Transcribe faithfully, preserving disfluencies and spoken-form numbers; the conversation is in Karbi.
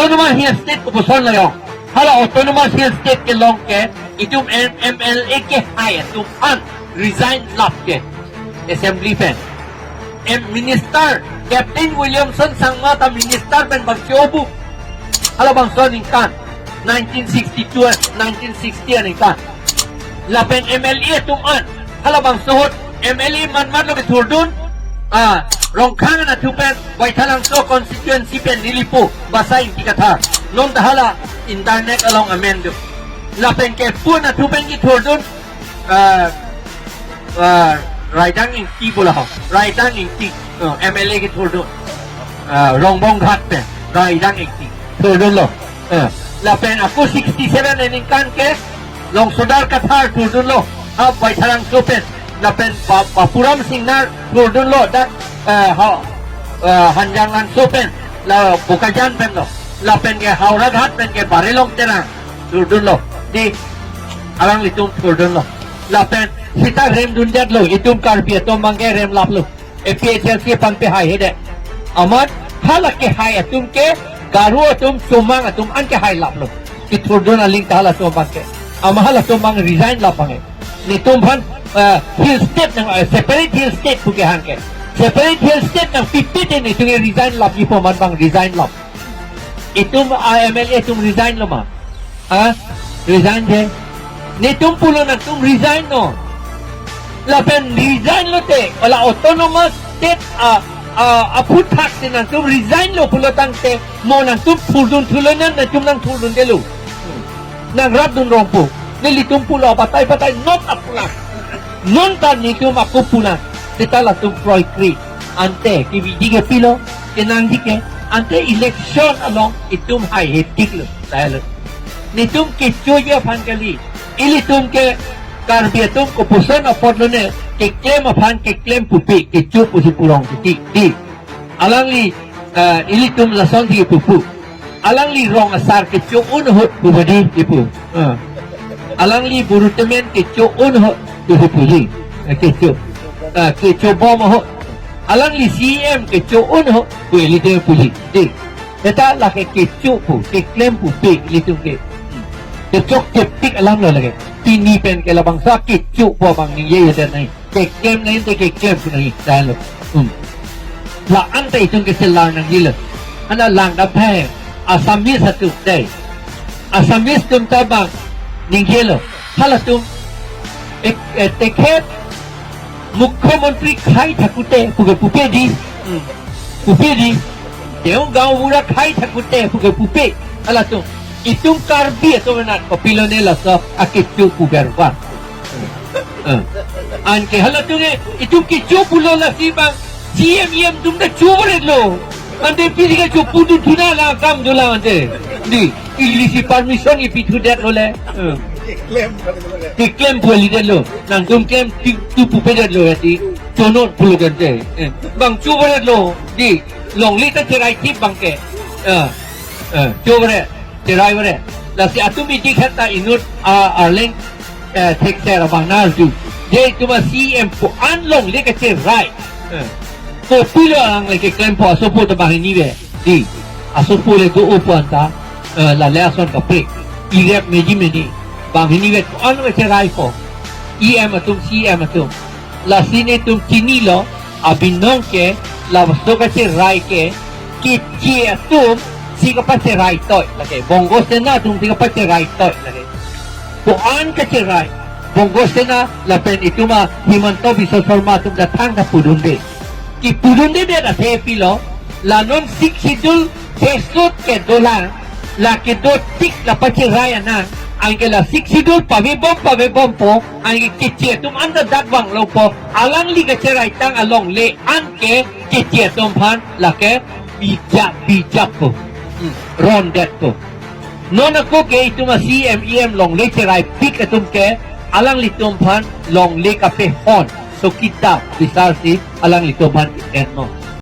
Autonomous Hill State kopuson lo yong. Hala Autonomous Hill State kelong ke itum M-, M L A kehai atum an resign lap ke assembly pen. M Minister Captain Williamson Sangma ta minister pen bang chobu. Hala bangso aningkan nineteen sixty-two, nineteen sixty aningkan. Lapen M L A atum an, hala bangso ahut M L A manman lo kethurdun, ah, Rongkhang anatthu pen, Baithalangso constituency pen nelipu Basa Ingti Kathar. Non ta hala internet along amen do. Lapen ke pu anatthu pen kethurdun, ah, ah, Raidang Ingti bola ho. Raidang Ingti, oh, M L A kethurdun. Ah, Rongbong Ghat pen, Raidang Ingti. Thurdun lo. Eh, lapen ako sixty-seven aningkan ke, Longsodar Kathar thurdun lo. Ha, Baithalangso pen. Lapen Ba-, Bapuram Singnar thurdun lo. Dak, eh, ha, eh, Hanjanglangso pen. La Bokajan pen lo. Lapen ke Howraghat pen ke Barelong Terang thurdun lo. Di, alanglitum thurdun lo. Lapen sita remdundet lo. Itum Karbi atum abang ke remlap lo. A P H L C aphan pehai hede. Amat hala kehai atum ke Garo atum, Chomang atum an kehai lap lo. Kethurdun aling ta halatum abang ke. Amat halatum abang resign lap abang ke. Netum aphan, eh, Hill State nang, eh, separate Hill State pu kehang ke. Separate Hill State nangpipe te netum ke resign lap, ipo amat abang resign lap. Itum a M L A atum resign lo ma? Ha? Resign je. Netum pulo nangtum resign non. Lapen resign lote, hala Autonomous State a, a, aphuthak si nangtum resign lo pulo tangte, mo nangtum thurdun thulo, nang netum nangthurdunde lo. Nangrapdun rongpo. Nelitum pulo batai batai not apula. Non ta netum ako puna. Seta latum kroikre. Ante kebiji ke pilo, kenangji ke, ante election along itum haihetik lo, ta lo. Netum kechoji aphan kali, ilitum ke Karbi atum kopuson apot lone, keklem aphan keklem pupe, kecho pusi purong titi, di. Alangli, eh, ilitum lasonsi pupu. Alangli rong asar kecho un ahut pu badi ipu. Eh. Alangli Buru Temen kecho un ahut pu puji. Eh, kecho. Eh, kecho bom ahut. Alangli C E M kecho un ahut pu ilitum puji. Di. Seta lake kecho pu, keklem pupe ilitum ke. Kechok kepik alam lo lake. Pini pen ke labangso kecho pu abang ningje ya dan nai. Keklem nai te keklem pu nai, ta lo. Hmm. La-an ta itum keselar nangji lo. Ana lang dam thai. Assamese atum dei. Assamese atum ta abang ningje lo. Halatum ek, eh, tekhet Mukhyamantri khai thakute puke pupe di. Hmm. Pupe di. Deu gaonbura khai thakute puke pupe. Halatum. Itum Karbi atum nat kopilo ne laso akecho pu berwa. Eh. Anke halatum ke, itum kecho pulo lasi abang C M E M atum ta chovaret lo. Ante pisi kecho pudun thuna la kam dolang ante. Di, ili si permission ipithudet lo le. Eh. Keklem pu alidet lo. Nangtum klem ti tu pupedet lo ya ti. Chonot pulo kante. Eh. Abang chovaret lo. Di, longle ta cherai thip abang ke. Eh. Eh, chovaret. Cherai varet. Lasi atum idi khat ta inut, ah, Arleng, eh, thekser abang nangji. Je itum a C M pu an longle kacherai. Eh. Kopilo alangli keklempo, asopo ta banghini ave. Di. Asopo le do-o pu anta. Eh, la le ason kaprek. Irep meji meni. Banghini ave ko-an kacheraipo. E M atum, C M atum. Lasi netum chinilo, abinong ke, laso kacherai ke, keche atum si kapacherai toi lake, Bongo Sena atum si kapacherai toi lake. Ko-an kacherai, Bongo Sena lapen itum a Himanta Biswa Sarma atum ta thangta pudunde. Kepudundedet athe pilo, la non Sixth Schedule thesot kedolang, la kedo tik la pacherai anang, anke la Sixth Schedule pavebom pavebompo, anke keche atum anta dak vanglopo, alangli kacherai tang alongle anke keche atum aphan lake bijap bijappo. Hmm. Rondetpo. Non ako ke itum a C M E M longle cheraipik atum ke alanglitum aphan longle kapehon. Chowkidar bisar si alanglitum aphan ke-en non.